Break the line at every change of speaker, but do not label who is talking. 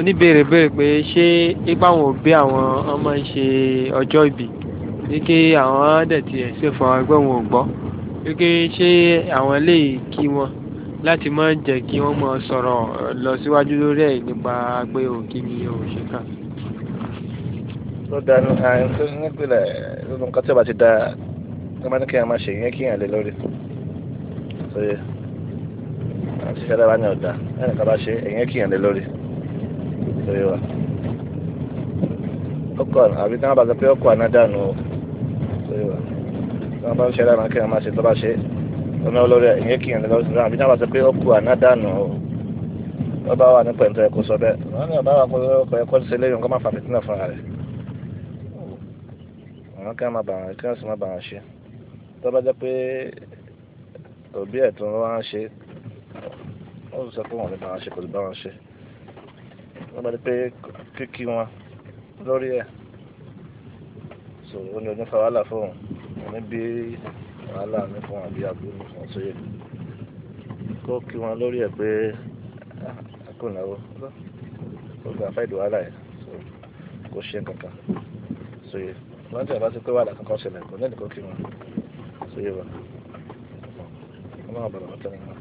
Oníbèrè béèrè pé ṣé ipá àwọn òbí àwọn ọmọ ń ṣe ọjọ́ ìbí, wípé àwọn dẹ̀ tiẹ̀ ṣe fún àwọn ẹgbẹ́ wọn ò gbọ́, wípé ṣé àwọn lè kí wọn láti má jẹ́ kí wọ́n máa sọ̀rọ̀ lọ síwájú lórí ẹ̀ nípa pé òkè ni ò ṣe kàn.
Ó dánú àyìn tó nípìnlẹ̀ gbogbo nǹkan tí ó bá ti da tó bá ní kí èèyàn máa ṣe ìyẹn kí èèyàn lé lórí. Sóye àti ìṣẹ̀lẹ̀ bá ní ọ̀dà ẹnì kan bá ṣe ìyẹn kí èèyàn lé lórí. Sóye wa ọkọ̀ àbí tí wọ́n bá sọ pé ọkọ̀ àná dànù o. Sóye wa tí wọ́n bá ń ṣe dáná kí èèyàn máa ṣe tó bá ṣe ọ̀nà olórí ìyẹn kí èèyàn lé lórí. Àbí tí wọ́n bá sọ pé ọkọ̀ àná dànù o, wọ́n bá wà nípa ẹ̀ńtọ́ ẹ̀kọ́ sọ bẹ́ẹ̀, wọ́n ní ọ̀bá wà kó ẹ̀kọ́ ṣe lẹ́yìn nǹkan má fa fìtínà fúnra rẹ̀. Àwọn kí wọ́n má bà wọn, kí wọ́n sì má bà wọn ṣe. Tó bá jẹ́ pé òbí ẹ̀ tó wọ́n á ṣe, wọ́n sọ pé wọ́n lè bá wọn ṣe, kò lè bá wọn ṣe. Wọ́n bá dé pé kíkí wọn lórí ẹ̀, so ó ní onífa wàhálà fún òun, òní bí wàhálà ní fún wọn àbí àbúrò ní fún wọn, sóyè kó kí wọn lórí ẹ̀ pé kò náwó ó gba fáìlì wàhálà ẹ̀, so kò ṣe nǹkan kan, sóyè wọ́n ti àbá sí pé wàhálà kankan ṣẹlẹ̀, kò ní ẹnìkan kí wọn, sóyè wa wọ́n máa bọ̀rọ̀ wọ́n tẹ̀lé wọn.